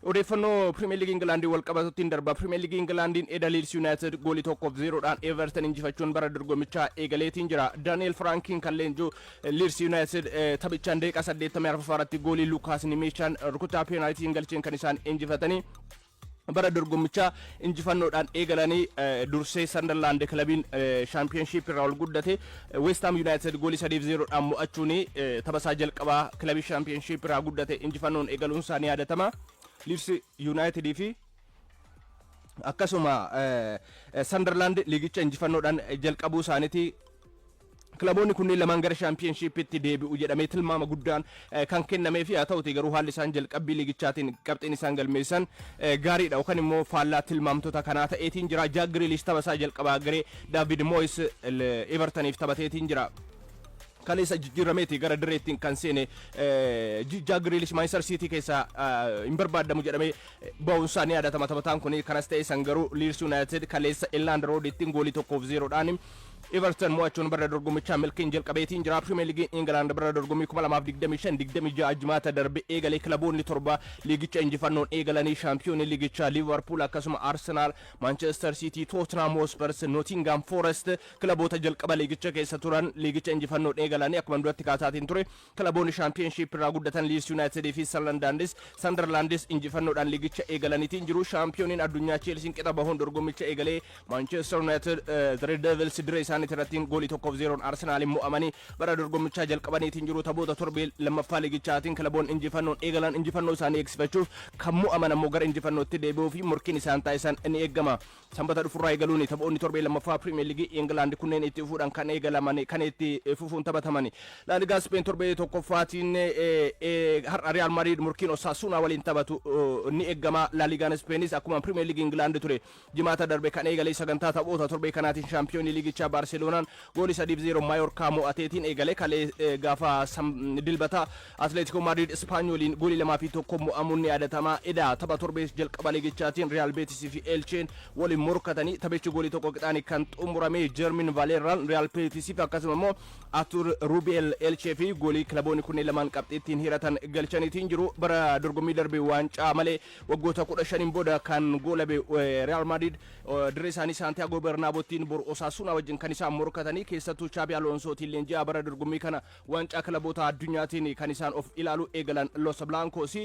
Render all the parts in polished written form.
Odeeffannoo Pirimeer Liigii Ingilaandii wal qabatutti hin darba. Pirimeer Liigii Ingilaandiin eda Leeds United goolii 1-0dhaan Everton injifachuun bara dorgommichaa eegaleetiin jira. Daniel Frankiin kan leenji'u Leeds United taphichaan daqiiqaa 84 irratti goolii Lukaas Nimeechaan rukuttaa peenaalitiin galcheen kan isaan injifatanii bara dorgommichaa injifannoodhaan eegalanii. Dursee Sunderland, kilabiin Championship irraa ol guddate, West Ham United goolii 3-0dhaan mo'achuun taphasaa jalqabaa kilabii Championship irraa guddate injifannoon eegaluun isaa ni yaadatama. Leeds United fi akkasuma Sunderland liigicha injifannoodhaan jalqabuu isaaniiti. Kilaboonni kunneen lamaan gara Championshippitti deebi'u jedhamee tilmaama guddaan kan kennamee fi haa ta'uti garuu haalli isaan jalqabbii liigichaatiin qabxiin isaan galmeessan gaariidha yookaan immoo faallaa tilmaamtota kanaa ta'eetiin jira. Jack Grealish tapha isaa jalqabaa garee David Moyes Evertoniif taphateetiin jira. Kaleessa jijjiirameeti gara dirreettiin kan seene Jack Grealish Manchester City keessaa hin barbaadamu jedhamee ba'uunsaa ni yaadatama taphataan kun. Kanas ta'e san garuu Leeds United kaleessa Elland Road ittiin goolii 1-0dhaan Everton mo'achuun bara dorgommichaa milkiin jalqabeetiin jira. Premier League England bara dorgommii 2025-26 Jimaata darbe eegalee kilaboonni torba liigicha injifannoon eegalanii shaampiyoonii liigichaa Liverpool, akkasuma Arsenal, Manchester City, Tottenham Hotspurs, Nottingham Forest kilaboota jalqaba liigicha keessa turan liigicha injifannoon eegalanii. Akkuma duratti kaasaatiin ture, kilaboonni Championship irraa guddatan Leeds United fi Sunderlandis injifannoodhaan liigicha eegalaniitiin jiru. Shaampiyooniin addunyaa Chelsea qixa bahuun dorgommicha eegalee Manchester United, The Red Devils, dirree isaaniitti irratti goolii 1-0n Arsenaaliin mo'amanii bara dorgommichaa jalqabaniitiin jiru. Taphoota torbee lammaffaa liigichaatiin kilaboonni injifannoon eegalan injifannoo isaanii eegsifachuuf, kan mo'aman ammoo gara injifannootti deebi'uu fi murkiin isaan taasisan ni eegama. Sanbata dhufurraa eegaluun taphoonni torbee lammaffaa Pirimeer Liigii Ingilaand kunneen itti fufuudhaan kan eegalaman, kan itti fufuun taphataman. Laaligaa Speen torbee tokkoffaatiin har'a Real Madrid murkiin Osasuna waliin taphatu ni eegama. Laaligaan Speenis akkuma Pirimeer Liigii Ingilaand ture Jimaata darbe kan eegale sagantaa taphoota torbee kanaatiin shaampiyoonii liigichaa Baarseloonaan goolii 3-0 Maayorkaa mo'ateetiin eegale. Kalee gaafa Dilbata Atleetikoo Maadriid Ispaanyooliin goolii 2-1 mo'amuun ni yaadatama. Eda tapha torbee jalqaba liigichaatiin Riyaal Beetisii fi Elcheen waliin morkatanii taphichi goolii 1 qixaanii kan xumurame. Jermin Valeeraan Riyaal Beetisii fi akkasuma immoo Artur Rubiel Elchee fi goolii kilaboonni kunneen lamaan qabxii ittiin hiratan galchaniitiin jiru. Bara dorgommii darbe waancaa malee waggoota 15n booda kan goolabe Real Madrid dirree isaanii Saantiyaagoo Bernaabottiin boru Osaasuunaa wajjin kan isaan morkatanii, keessattuu Chaabi Aloonsootiin leenji'aa bara dorgommii kana waancaa kilaboota addunyaatiin kan isaan of ilaaluu eegalan Los Blancos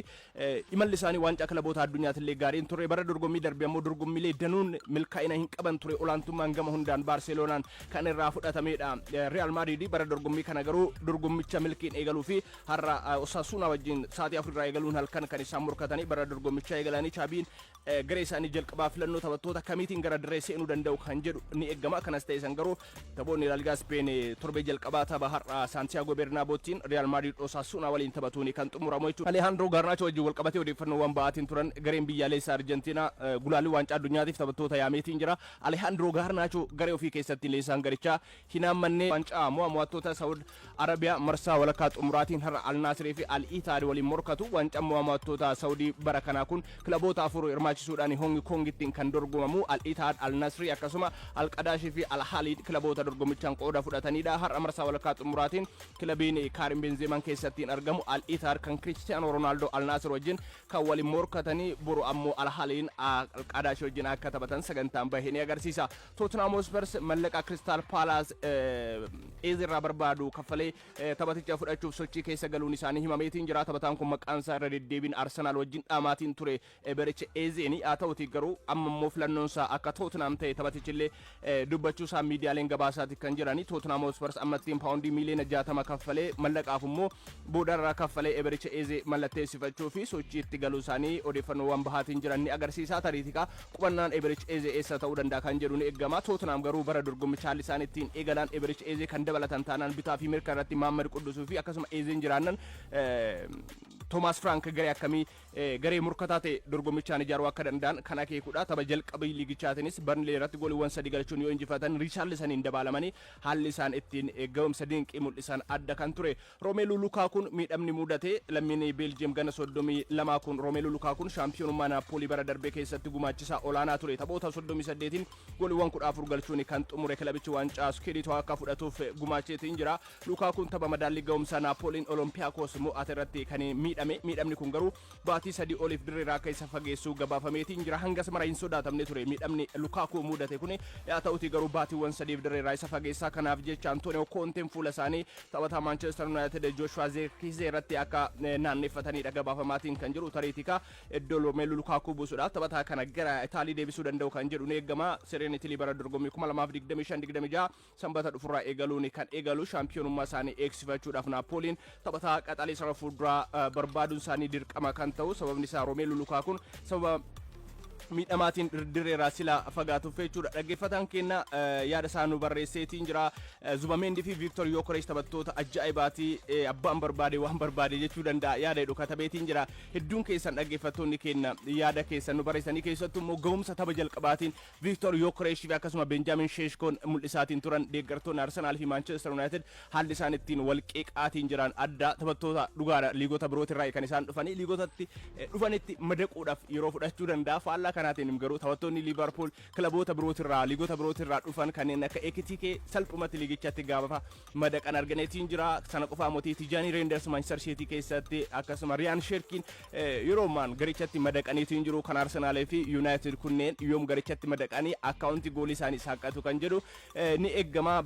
imalli isaanii waancaa kilaboota addunyaatillee gaariin ture. Bara dorgommii darbe ammoo dorgommiilee danuun milkaa'ina hin qaban ture, olaantummaan gama hundaan Baarseloonaan kan irraa fudhatamedha. Real Madrid bara dorgommii kana garuu dorgommicha milkiin eegaluu fi har'a Osasuna wajjin sa'aatii 4 irraa eegaluun halkan kan isaan morkatanii bara dorgommichaa eegalanii Chaabiin garee isaanii jalqabaa filannoo taphattoota kamiitiin gara dirree seenuu danda'u kan jedhu ni eegama. Kanas ta'e san garuu taphoonni Laaligaa Speen torbee jalqabaa tapha har'a Saantiyaagoo Bernaabootiin Real Madrid Osasuna waliin taphatuun kan xumuramu jechuudha. Alejandro Garnacho wajjin wal qabatee odeeffannoowwan ba'aatiin turan, gareen biyyaalessaa Arjentiinaa gulaalli waancaa addunyaatiif taphattoota yaameetiin jira. Alejandro Garnacho garee ofii keessatti leenjisaan garichaa hin haammanne. Waancaa mo'a mo'attoota Saawud Arabiyaa marsaa walakkaa xumuraatiin har'a Al Naasirii fi Al Ittahaad waliin morkatu. Waancaan mo'a mo'attoota Saawudii bara kanaa kun kilaboota afur hirmaachisuudhaan Hong Kongittiin kan dorgomamu. Al Ittahaad, Al Nasrii, akkasuma Al Qadaashii fi Al Haliid kilaboota dorgomichaan qooda fudhatanidha. Har'a marsaa walakkaa xumuraatiin kilabiin Kaarim Benzeemaan keessattiin argamu Al Ittahaad kan Kiristiyaanoo Roonaaldoo Al Naasir wajjin kan waliin morkatanii, boru ammoo Al Haliin Al Qadaashii wajjin akka taphatan sagantaan bahee ni agarsiisa. Tottenham Hotspurs mallaqa Crystal Palace Eze irraa barbaadu kaffalee taphaticha fudhachuuf sochii keessa galuun isaanii himameetiin jira. Taphataan kun maqaan isaa irra deddeebiin Arsenal wajjin dhaamaatiin ture Eberiche Ezeeni. Haa ta'uti garuu amma immoo filannoon isaa akka Tottenham ta'e taphatichi illee dubbachuu isaa miidiyaaleen gabaasaati kan jirani. Tottenham Hotspurs ammattiin paawundii miiliyoona 60 kaffalee, mallaqaaf immoo boodarraa kaffalee Eberiche Eze mallatteessifachuu fi sochii itti galuu isaanii odeeffannoowwan bahaatiin jiran ni agarsiisa. Tariitika qubannaan Eberich Eze eessa ta'uu danda'a kan jedhu ni eegama. Tottenham garuu bara dorgommicha haalli isaan ittiin eegalan Eberich Eze kan dabalatan taanaan bitaa fi mirga irratti Maammad Quddusuu fi akkasuma Ezeen jiraannan Toomaas Frank garee akkamii, garee murkataa ta'e dorgommichaan ijaaruu akka danda'an kan akeekudha. Tapha jalqabii liigichaatiinis Barnlee irratti gooliiwwan sadi galchuun yoo injifatan Riichaarlisaniin dabaalamanii haalli isaan ittiin ga'umsa dinqii mul'isan adda kan ture. Roomeeluu Lukaakuun miidhamni mudate. Lammiin Beeljiyeem gana 32 kun, Roomeeluu Lukaakuun, shaampiyoonummaa Naappoolii bara darbee keessatti gumaachisaa olaanaa ture. Taphoota 38n gooliiwwan 14 galchuun kan xumure kilabichi waancaa Skudeetoo akka fudhatuuf gumaacheetiin jira. Lukaakuun tapha madaallii ga'umsaa Naappooliin Olompiyaakos mo'ate irratti kan miidhame. miidhame. Miidhamni kun garuu baatii 3 oliif dirreerraa akka isa fageessu gabaafameetiin jira. Hangas mara hin sodaatamne ture miidhamni Lukaakuu mudate kun. Haa ta'uti garuu baatiiwwan 3f dirreerraa isa fageessaa. Kanaaf jecha Antonio Conteen fuula isaanii taphataa Manchester United Joshua Zirkzee irratti akka naanneeffatanidha gabaafamaatiin kan jiru. Tariitika iddoo Romelu Lukaakuu buusuudhaaf taphataa kana gara Itaalii deebisuu danda'u kan jedhu ni eegama. Sereen Itilii bara dorgommii 2025-26 Sanbata dhufurraa eegaluun kan eegalu shaampiyoonummaa isaanii eegsifachuudhaaf Naapooliin taphataa qaxalee sarara fuulduraa barbaaduun isaanii dirqama kan ta'u, sababni isaa Romelu Lukaakuun sababa miidhamaatiin dirreerraa sila fagaatuuf jechuudha. Dhaggeeffataan keenya yaada isaa nu barreesseetiin jira. Zubameendi fi Viiktor Yookorees taphattoota ajaa'ibaati. Abbaan barbaade waan barbaade jechuu danda'a yaada jedhu katabeetiin jira. Hedduun keessan dhaggeeffattoonni keenya yaada keessan nu barreessanii, keessattuu immoo ga'umsa tapha jalqabaatiin Viiktor Yookorees fi akkasuma Benjaamin Sheeshkoon mul'isaatiin turan, deeggartoonni Arsenaal fi Maanchestar United haalli isaan ittiin wal qeeqaatiin jiran adda. Taphattoota dhugaadha, liigota birootirraa kan isaan dhufanii liigotatti dhufanitti madaquudhaaf yeroo fudhachuu danda'a. Faallaa kanaatiin garuu taphattoonni Liverpool kilaboota birootirraa, liigota birootirraa dhufan kanneen akka Ekitike salphumatti liigichatti gaafa madaqan arganeetiin jira. Sana qofaa mootii Tijaanii Reenders Manchester City keessatti, akkasuma Riyaan Sherkiin yeroo ammaan garichatti madaqaniitiin jiru. Kan Arsenaalee fi United kunneen yoom garichatti madaqanii akkaawuntii goolii isaanii saaqqatu kan jedhu ni eeggama.